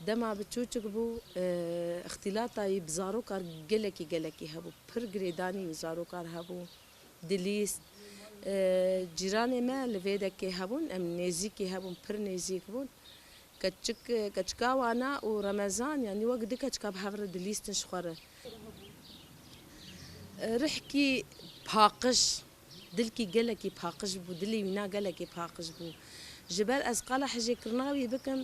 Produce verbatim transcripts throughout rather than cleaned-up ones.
Dema biçûçik bû, e, îxtîlata wî bi zarokar gelekî, gelekî hebû. Pir girêdanî wî zarokar hebû, dilîst. E, cîranê me li vê dekê hebûn, em nêzîkî hebûn, pir nêzîk bûn. Keçik, keçika wana û Remezan, yanî wek du keçika bi hev re dilîstin ji xwe re. E, rihkî paqij, dilkî gelekî paqij bû, dilê wîna gelekî paqij bû. Ji ber ez qala hijêkirina wî bikim,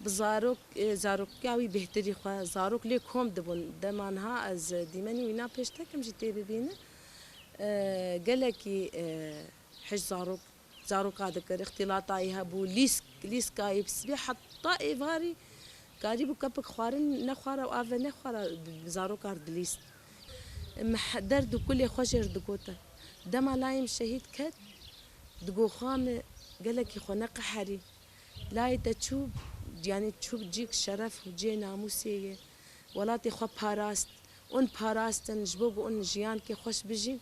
bi zarok, e, zarokiya wî bêhtirî xwe, zarok lê kom dibûn. Dema niha ez dîmenî wîna pêş tekim jî tê bibînin. E, gelekî, e, hij zarok, zaroka dikir, îxtîlata wî hebû, lîsk, lîska wî bi sibê heta êvarî karîbû kepik xwarin nexwara û ave nexwara bi, bi zarokar dilîst. Meh-, derd û kulê xwe jê re digotin. Dema layê min şehîd ket, digo xwe min gelekî xwe neqeherî. Layê te çû, yanî çû cîk şeref û cê namûsê ye. Welatê xwe parast. Hûn parastin ji bo ku hûn jiyankê xweş bijîn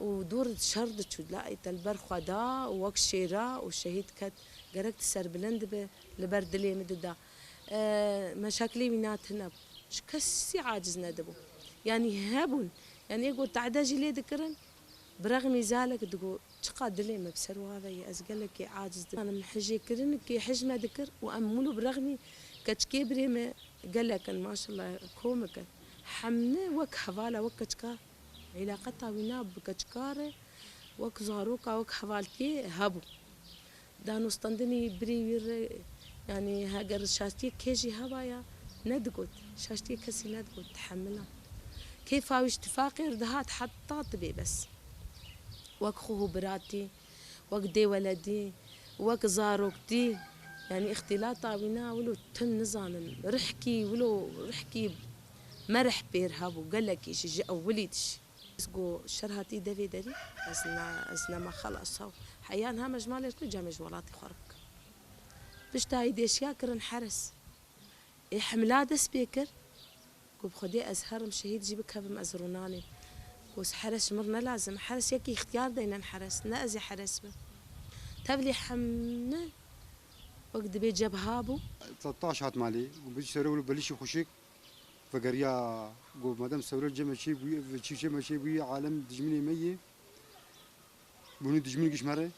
û dûr şer diçû. Layê te li ber xwe da û wek şêra û şehîd ket. Gerek tu serbilind bibe, li ber dilê min dida. E, meşaklê wîna tune bû. Ji kesî aciz nedibû. Yanî hebûn. Yanî ê ku tehde jî lê dikirin, bi rexmî zalek digo, çiqa dilê me bi ser wan ve ye, ez gelekî aciz dibim. Em hijêkirinikê hij me dikir û em wilo bi rexmî keçikê birê me gelek in, maşallah, komik in. Hemî wek hevala, wek keçika, îlaqeta wîna bi keçika re wek zaroka, wek hevalkê hebû. Danûstandinî birê wî re, yanî heger şaştiyê kê jî hebaya, nedigot. Şaştiyê kesî nedigot, dihemila. Kêfa wî ji tifaqê re dihat heta dibê bes. Wek xwe û biratî, wek dê weledî, wek zaroktî, yanî îxtîlata wîna wilo tim nizanin. Rihkî wilo, rihkî merih pêr hebû, gelekî jî, ji ewilî de jî. Ez got, şer hatî devê derî, ez ne, ez nema xelas haw. Heya niha me ji malê re kir, cem ê ji welatê xwe re bikim. Pişta wî dêşiya kirin heres. Ê hemla dest pê kir. Got, bi Xwedê ez herim şehîd jî bikevim, ez rûnanê. Got, heres ji min re ne lazim. Heres yekî îxtiyar deynin heres. Ne ez ê heres bim. Tevlî hemî wek dibê cebha bû. Taş hat malê. Got, bi sere wilo belîşî xweşik. Vegeriya, got, madem sewre cem me çêbûyî, ev çî cem me çêbûyî, alem dijminê me yê. Bûnî dijmin giş me re.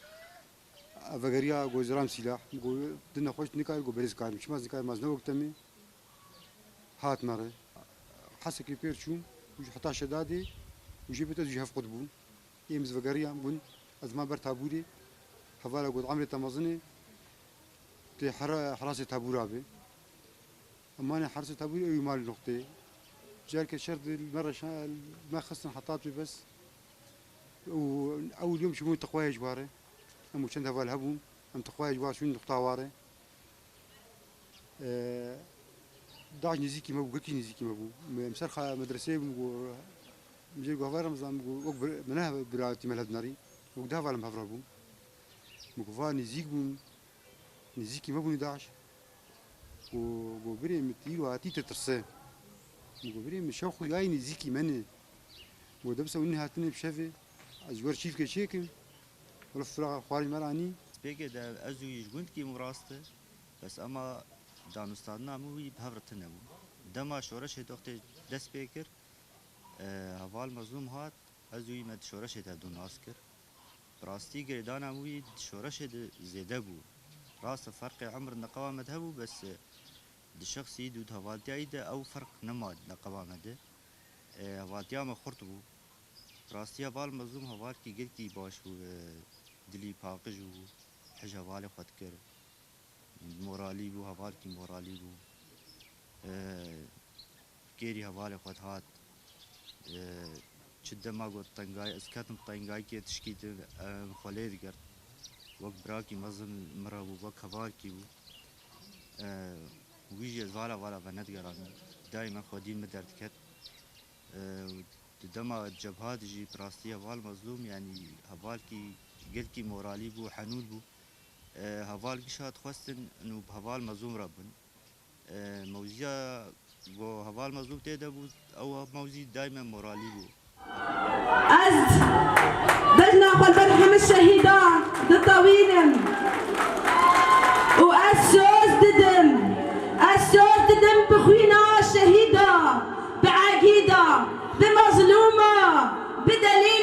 Ev vegeriya, got, ziram sîlah. Got, di nexweş nikar, got, berê zikarim. Çima zikarim, ez ne wek temê. Hat me re. Hesekê pêr çûm, û ji heta Şedadê, û jê bêt ez û ji hev qut bûn. Êm ez vegeriyan, bûn, ez ma ber tabûrê. Hevala got, emrê te mezin e. Tê hera-, herasê tabûra be. Em mane hersê tabûrê ew ê mal noqtê. Careke şer di me re şa-, me xistin heta tu bes. Û ew liyom çimû teqwayê ji ware. Em û çend heval hebûn. Em teqwayê ji war şûn noqta ware. E, daş nêzîkî me bû, gelkî nêzîkî me bû. Me, em ser xa-, medreseyê bûn, got, em jê got, heval Remezan, got, wek bir-, me ne hev-, biratî me li hev dinarî. Wek di heval em hev re bûn. Min got, va nêzîk bûn. Nêzîkî me bûne daş. Got, got, birê min tîr û hatî te tirse. Min got, birê min şew xwe yayî nêzîkî me ne. Got, de bisa hûn hatine bi şevê. Ez ji we re çîvkê çêkim. Wele firaxa xwarî me re anî. Spêkê de ez û wî ji gund kêm û rast e. Bes ema danûstandina min û wî bi hev re tune bû. Dema şoreşê doxtê dest pê kir, e, heval Mezlûm hat, ez û wî me di şoreşê de dû nas kir. Bi rastî girêdana min û wî di şoreşê de zêde bû. Rast e ferqê emr neqewa me de hebû, bes, e, di şexsî û di hevaltiya wî de ew ferq nema di neqewa me de. E, hevaltiya me xurt bû. Bi rastî heval Mezlûm hevalkî gelkî baş bû, e, dilî paqij bû, hij hevalê xwe dikir. Moralî bû, hevalkî moralî bû. E, kêrî hevalê xwe dihat. E, çi dema got tengayî, ez ketim tengayîkê tişkî din, e, xwe lê digirt. Wek birakî mezin min re bû, wek hevalkî bû. E, wî jî ez vala vala venedigeranî. Daîmen xwedî min derdiket. E, di dema cebha de jî bi rastî heval Mezlûm, yanî hevalkî gelkî moralî bû, henûn bû. E, heval gişa dixwestin û bi heval Mezlûm re bin. E, mewziya ku heval Mezlûm tê de bû, ew mewzî daîmen moralî bû. Ez bejna xwe li ber hemî şehîdan ditewînim û ez soz didim. Ez soz didim.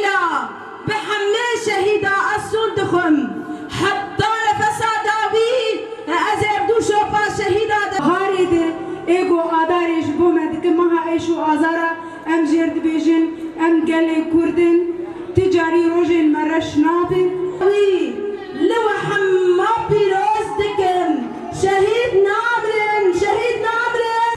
Ya, bi hemê şehîda ez sûnd dixwim. Heta nefesa dawî ez ê bi dû şopa şehîda de. Harê de ê ku Adarê ji bo me dikin meha êş û azara, em jêr dibêjin, em gelê Kurd in, ti carî rojên me reş nabin. Wî li we hema pîroz dikim. Şehîd namirin, şehîd namirin.